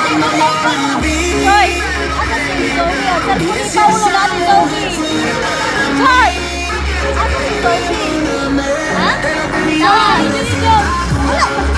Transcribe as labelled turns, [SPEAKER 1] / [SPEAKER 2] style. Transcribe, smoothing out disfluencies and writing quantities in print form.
[SPEAKER 1] Joy! Asa si Zoe? Cellphone ni Paulo na ni Zoe. Joy! Asa si Zoe? Ha? Ah, hindi ni Joy. Wala pa si